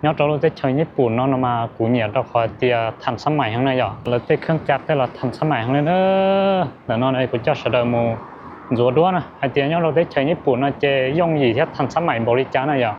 Nyob rau lub teb chaws Nyij Pooj no no mas kuv nyiam rau qhov tias thas xab mais heev na yom, lawv tej kheeb ca tej los thas xab mais heev li na. Ntawm no kuv coj sawv daws mus ntxuav duab na, hais tias nyob rau teb chaws Nyij Pooj no ces yooj yim thiab thas xab mais npaum li cas na yom.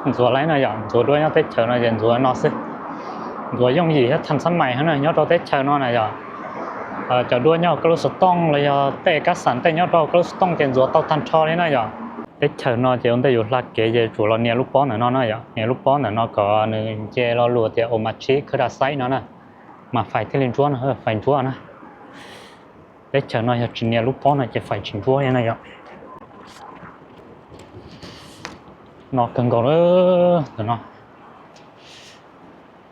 Ntxuav laib no yom, ntxuav duab nyob teb chaws no ces ntxuav no xwb. Ntxuav yooj yim thiab thas xab mais heev na nyob rau teb chaws no na yom. Cov duab nyob kab lub xov tooj los yog tej kab xam tej nyob rau kab lub xov tooj ces ntxuav tau tag nrho li na yom. Teb chaws no ces ua ntej yus hla kev ces tsum los nias lub pob ntawm no na yom, nias lub pob ntawm no kom nws nce lo lus tias omatshiv khawv da xaib no na, mas fais thiaj li ntsuab no, fais ntsuab na. Teb chaws no yog tsis nias lub pob no ces fais tsis ntsuab li na yom. No kawg nkaus lawm no.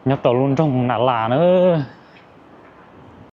Nyob rau lub nroog Nas Las na.